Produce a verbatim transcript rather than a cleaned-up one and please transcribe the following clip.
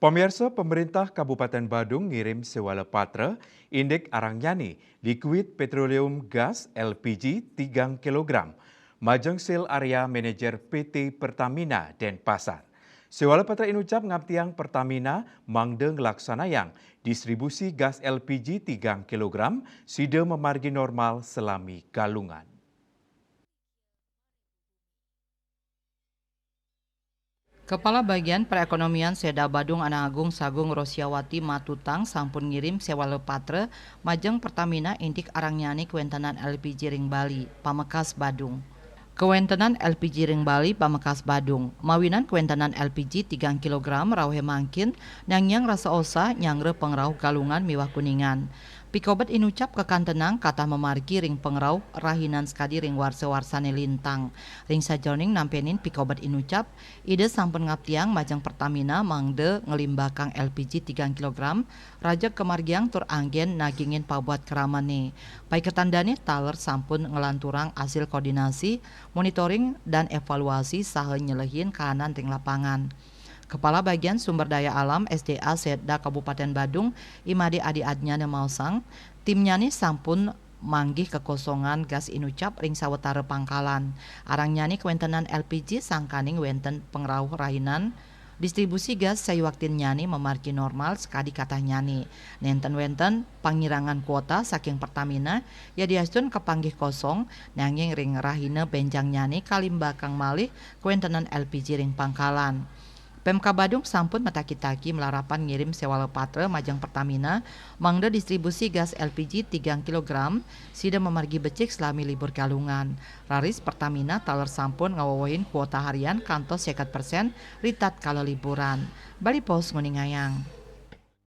Pamirsa, pemerintah Kabupaten Badung ngirim sewala patra indik arangnyané liquid petroleum gas L P G tigang kilogram majeng sel area manajer P T Pertamina Denpasar. Sewala patra inucap ngaptiang Pertamina mangda nglaksanayang distribusi gas L P G tigang kilogram sida mamargi normal salami Galungan. Kepala Bagian Perekonomian Seda Badung Anang Agung Sagung Rosiawati matutang sampun ngirim sewala patra majeng Pertamina indik arangnyané kawéntenan L P G ring Bali, pamekas Badung. Kawéntenan L P G ring Bali, pamekas Badung. Mawinan kawéntenan L P G tigang kilogram rauhé mangkin, nanging rasa osah nyanggra pangrauh Galungan miwah Kuningan. Pikobet inucap kakantenang katah mamargi ring pangrauh rahinan sakadi ring warsa-warsané lintang. Ring sajeroning nampénin pikobet inucap, Ida sampun ngaptiang majeng Pertamina mangda nglimbakang L P G tigang kilogram, rajeg kamargiang tur anggén nagingin pabuat kramané. Paiketan dané taler sampun nglanturang asil koordinasi, monitoring, dan evaluasi saha nyelehin kahanan ring lapangan. Kepala Bagian Sumber Daya Alam S D A Seda Kabupaten Badung, I Made Adi Adnyana maosang, timnyané sampun manggih kakosongan gas inucap ring sawatara pangkalan. Arangnyané kawéntenan L P G sangkaning wénten pangrauh rahinan, distribusi gas sayuwaktinnyané mamargi normal sakadi katahnyané. Nénten wénten pangirangan kuota saking Pertamina, yadiastun kapanggih kosong, nanging ring rahina bénjangnyané kalimbakang malih kawéntenan L P G ring pangkalan. Pemkab Badung sampun mataki-taki malarapan ngirim sewala patra majeng Pertamina mangda distribusi gas L P G tigang kilogram sida mamargi becik salami libur Galungan. Raris Pertamina taler sampun ngawewehin kuota harian kantos seket persen ri tatkala liburan. Bali Post nguningayang.